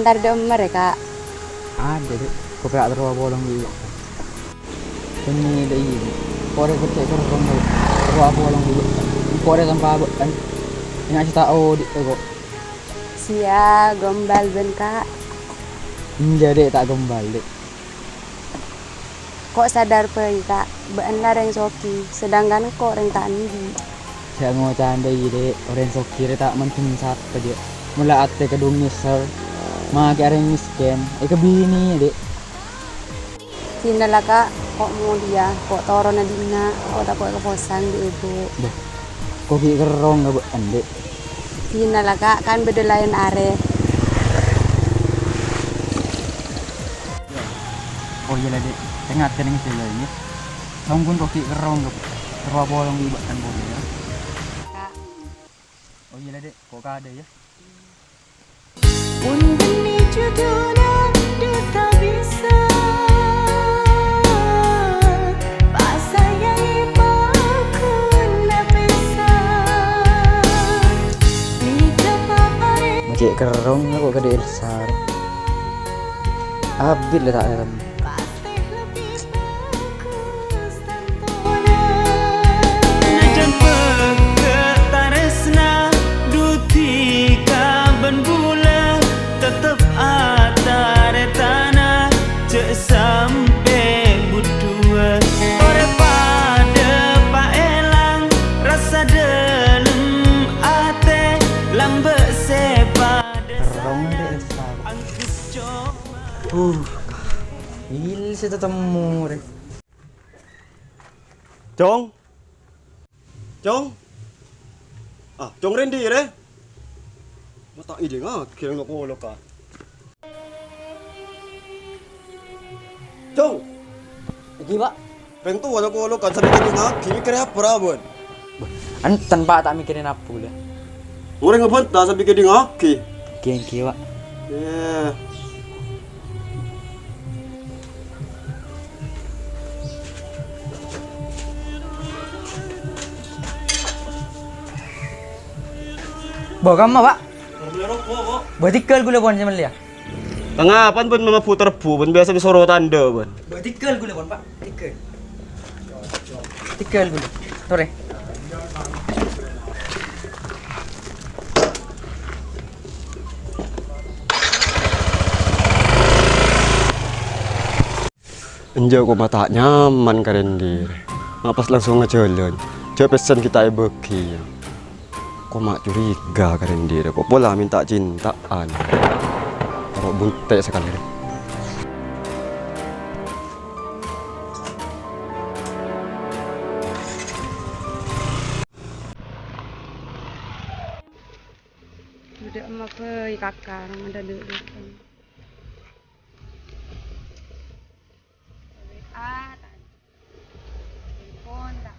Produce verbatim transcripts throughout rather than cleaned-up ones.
Entar dâ' emma rè, Ka'. Adâ', Dek. Ko' pèra' terro apolong ghi' bâ'na. Bânnè, Dek, iyâ, Dek. Ko' rè kècè' kerrong, Dek. Terro apolong ghi' bâ'na. Ko' rè sampè' bâ'na. Enga' sè ta' odi' ko'. Sia, gombal bân, Ka'. Enjâ', Dek, ta' gombal, Dek. Ko' sadar bhâi, Ka', bâ'na la rèng soghi, sedangkan engko' rèng ta' andi'. Jhâ' ngoca' andi', Dek. Orèng soghi rè ta' mandeng sapa, Dek. Mola atè kadhung nyèsèl, makè arèng mèskèn, èkabinè, Dek. Dinah la, Ka', ko' molèya, ko' toronna dinna', ko' tako' èkaposang bi' èbhu. Bâh, ko' ghi' kerrong ka bâ'na, Dek. Dinah la, Ka', kan bâdâ laèn arè. Oh iyâ la, Dek. Tè-ngatè nèng sè laèn, yâ. Songgun ko' ghi' kerrong, Dek. Terro apolong bi' bâ'na polè, yâ. Ka'. Oh iyâ la, Dek. Ko' kadâ, yâ. Mon bânnè juduna dhu ta' bisa, pasayaè pokona pèsa. Mèja paparè. Cè' kerrong ko' kadâ Elsa. Abit la ta' ngarem. Najan pegghâ' tarèsna dhu dhika bân bulâ, tetep atarètana jhâ' sampè' budhuwâ. Orèng padâ paèlang rassa dâlem atè, lambâ' sè padâ. Terrong deh, Elsa. Huh, il sè tatemmo rè. Cong? Cong? Ah, Cong rèndi rè? Mata idè ngaghi nang kolokan. Cong? Èngghi, Pak. Rèng towa nang kolokan sambi ngaghi, mèkkèrè apa ra, Bun? Enten, Pak, ta' mèkkèrè napa, lho. Orèng ngabânta sambi ngaghi. Èngghi, èngghi, Pak. Yâ. Bâ, kamma, Pak? Bâ, tèghâl ghulâ pon sè mellèya. Tengnga apana bân mabbu' terbhu, bân biyasa èsoro tandhâ, bân. Bâ, tèghâl ghulâ pon, Pak. Tèghâl. Tèghâl ghulâ. Torè. Enjâ' koma ta' nyaman ka rèndi rè. Ma' pas langsung ajhâlân. Jhâ' pèssèna ghi' ta' èbâghi, yâ. Koma curiga ka rèndi rè. Ko' pola mènta cinta'an. Taro' bunte' sakalè rè. Budhâ emma bhâi kakar, ngadâ dhu-, dhu-, ah, ta-, telepon, ta-,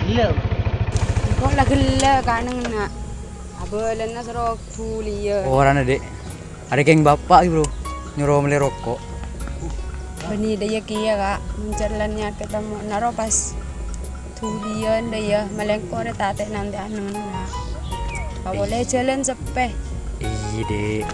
Ghellâ'. Engko' la ghellâ' kanengnga. Abâlâna soro dhuliyâ. Orana, Dek. Arè kèng bapa', Bro, nyoro mellè roko'. Bânnè dâ' iyâ kèya, Ka'. Mon cè' la nèyat katemmo, naro pas dhuliyân dâ' iyâ, malèngko rè ta' tè' nantè anengnga. Apa polè jhâlân seppè. Iyâ, Dek.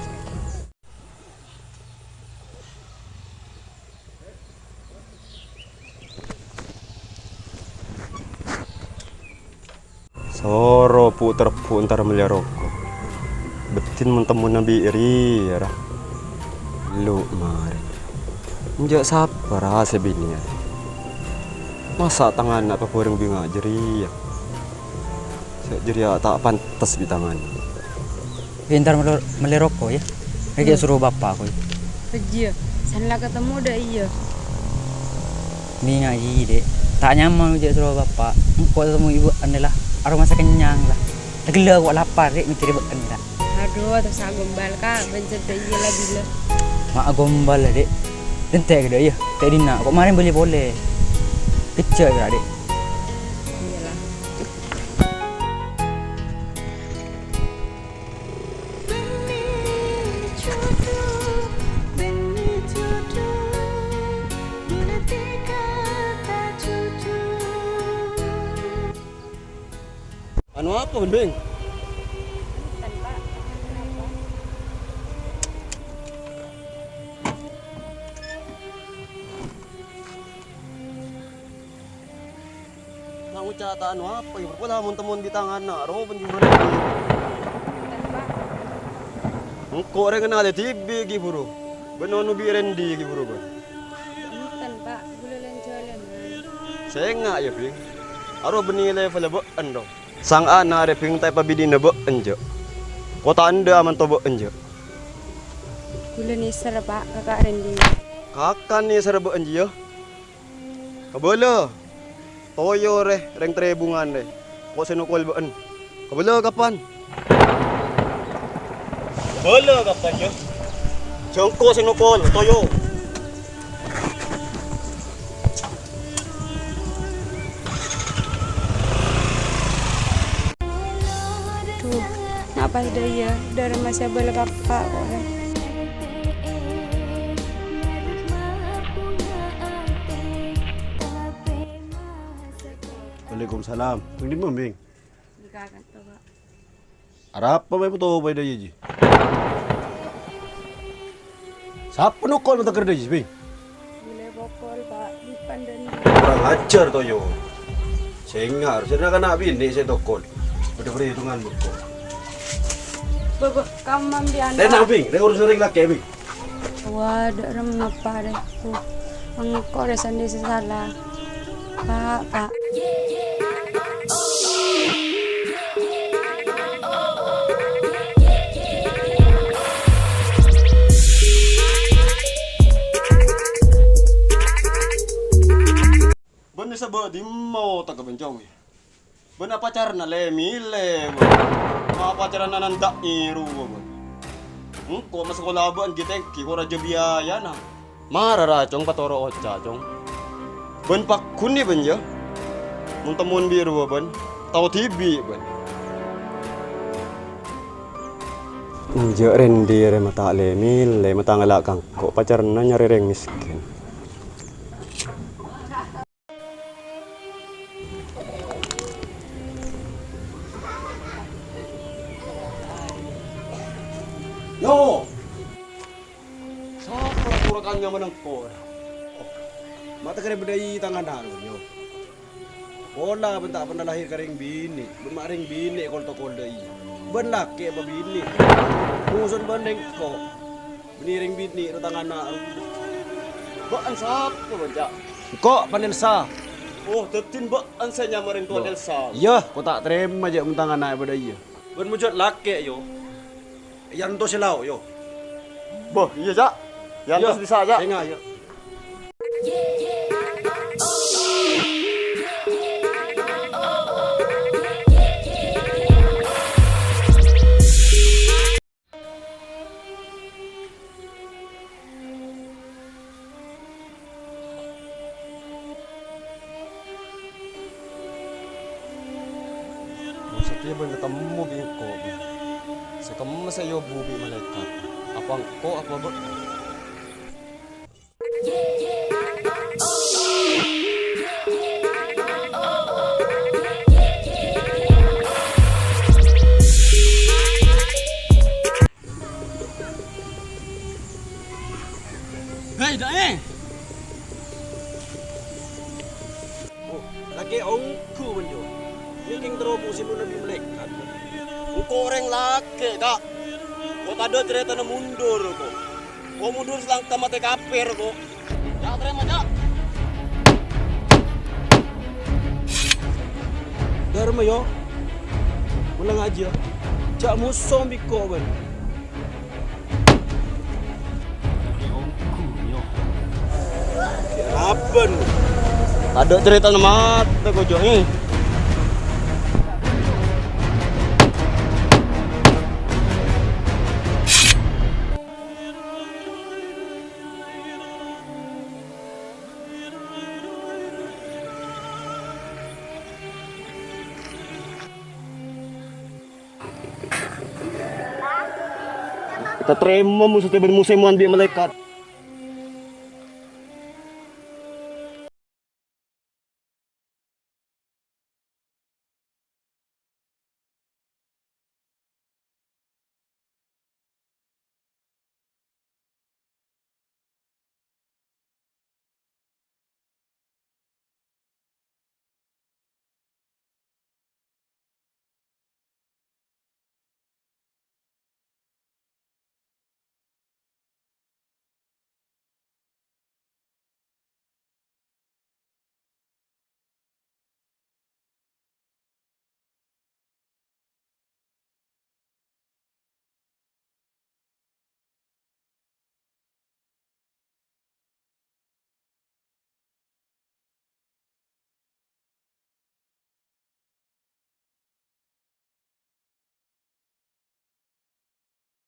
Soro bu' terbhu' entar mellè roko'. Beddhin mon temmona bi' rèya, ra. Lu marè. Enjâ' sapa, ra, sè binè'. Masa' tang ana' pabhâreng bhânga' jârèya? Sè jârèya ta' pantes bi' tang ana'. Entar mellè, mellè roko', yâ. Rèya soro bapa' ko, yâ. Rèya, san la katemmo dâ' iyâ. Mènga' iyâ, Dek. Ta' nyaman jhâ' soro bapa'. Engko' tatemmo ibu andi la. Aromasa kennyang la. Tagella ko' lapar, Dek, mèkkèrè bâ'na la. Adhu, terros agombal, Ka'. Bân cè' dâ' iyâ la bilâ. Ma' agombal la, Dek. Dântè' ka dâ' iyâ. Tè' dinna'. Ko' marè bâli polè. Kèjjhâ' la, Dek. Iyâ la. Apa, Beng? Nang oca' ta' anu apa, ya, pola mon-temmon bi' tang ana', ro, penjualan. Engko' rè kenal dhibi' ghi' buru. Bân onu bi' Rendi ghi' buru, bân. Enten, Pak. Bulâ lan-jhâlânan. Sènga', ya, Bing. Aro bânnè level bâ'en, ro. Sang ana' rè, Bing, ta' èpabinèna bâ'en, jâ'. Ko' ta' endâ' amanto bâ'en, jâ'. Bulâ nèser, Pak, ka Kak Rendi. Kaka nèser bâ'en, jiyâ. Kabâlâ, toyo rè, rèng Trèbungan rè. Ko' sè nokol bâ'en. Kabâlâ kapan? Kabâlâ kapan, yâ? Jhâ' engko' sè nokol, toyo. Dhu, napa sè dhâ' iyâ? Dhârma sè abâlâ ka Eppa' kok, rè. Waalaikumsalam. Bâ'en dimma, Bing? Di kakak tuh, Pak. Arapa bâi foto bâi dhâ' iyâ, Ji? Sapa nokol mata kerja, Ji, Bing? Bulâ pokol, Pak. Dipan dan kurang ajar, toyo. Sènga', harusnya kana' binè' sè tokol. Bâdâ perhitungan bengko. Bâbâ, kamu mambi anak. Rè, na', Bing. Rè, urus rèng lakè', Bing. Wah, dhâ' remma, Pak, rè. Tuh, engko' rè sandhi sè sala. Pak, Pak. Bâ'en sabâ' dimma otakka bân cong, yâ? Bâ'en apacarana lè-milè, bâ'en. Ma' apacarana nanda' èrowa, bâ'en. Engko' masakola bâ'en ghi' tèngghi, ko' rajâ biayana. Mara ra, Cong, patoro' oca', Cong. Bâ'en pagghun, yâ, bâ'en, yâ. Mon-temmon bi' rowa, bâ'en. Tao dhibi', bâ'en. Enjâ' Rendi rè ma' ta' lè-milè, ma' ta' ngala' ka engko', pacarna nyarè rèng mèskèn. Yo! Sapa ra-pora kanyama nengko'? Oh, ma' ta' kèra bâdâi tang ana', yo. Pola bâ'en ta' pernah lahir ka rèng binè', bâ'en ma' rèng binè' kol-tokol dhâ' iyâ. Bâ'en lakè' apa binè'? Muson bâ'en nengko'. Bânnè rèng binè' ro tang ana'. Bâ'en sapa, bâ'en, Cak? Engko' Pan Elsa. Oh, dhâddhi bâ'en sè nyama rèng towan Elsa. Iyâ, ko' ta' tarèma, Cak, mon tang ana' bâdâ iyâ. Bâ'en mojhât lakè', yo. Yanto sè lao', yo. Bâh, iyâ, Cak. Yanto sè bisa, Cak. Sènga', yo. Mon satèya bâ'en ètemmo bi' engko', sè kemma sè èobu bi' malaèkat. Apa engko' apa bâ'en? Hei, Dae! Oh, lakè' ongghu, Manjo. Iyâ kèng terro musim nabi malaèkat. Engko' orèng lakè', Ka'. Ko' tadâ' carètana mundur, ko'. Ko' mundur salangka matè kafir, ko'. Cak, tarèma, Cak. Dârma, yo. Mola ngajhi, yo. Jhâ' moso bi' ko', bân. Abân. Tadâ' carètana matè, ko', Jo, eh. Tatarèma muso tèbân musim wan bi' malaèkat.